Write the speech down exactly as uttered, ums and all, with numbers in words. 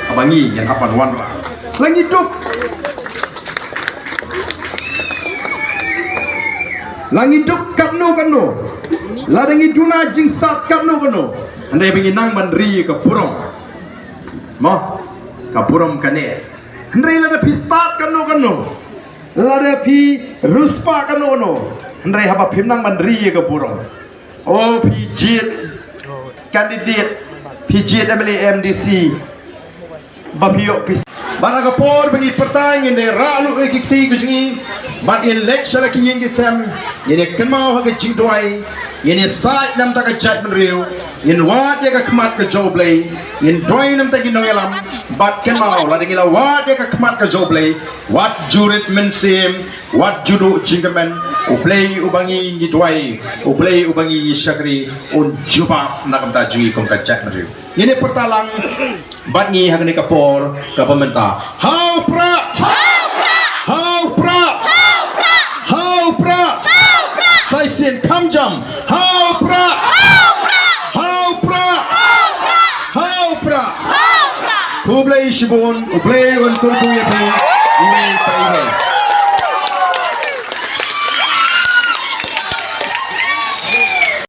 Haba ngi ngan hap ban wanrah, la ngi duk, la ngi duk katno katno, lada ngi duna jingstad katno katno, hynrei ba ngi nang ban ri ka burom. Mo, ka burom kane. Hynrei lada phi stad katno katno, lada phi riewspah katno katno, hynrei haba phim nang ban ri ka burom, o phi jied candidate, phi jied M L A, M D C, ba phi ïoh phi. Bad ha ka por ba ngi pyrta ngin ïa rah luh ïa ki kti ki jong ngi, bad ngin leit sha la ki ïing ki sem, ngin ïa kynmaw ha ka jingduwai, ngin ïa said namar ka jaitbynriew, ngin wad ïa ka khmat ka jong U Blei, ngin duwai namar ki nongïalam, bad kynmaw lada ngi la wad ïa ka khmat ka jong U Blei, wat ju rit mynsiem, wat ju duh jingkyrmen, U Blei uba ngi ngi duwai, U Blei uba ngi ngi shakri, un jubab na ka bynta jong ngi kum ka jaitbynriew. Ngin ïa pyrta lang bad ngi ha kane ka por kaba mynta. Ha u Prah! Ha u Prah! Ha u Prah! Sa shisien kham jam. Ha u Prah! Ha u Prah! Ha u Prah! Khublei shibun, U Blei un kyrkhu ïa phi.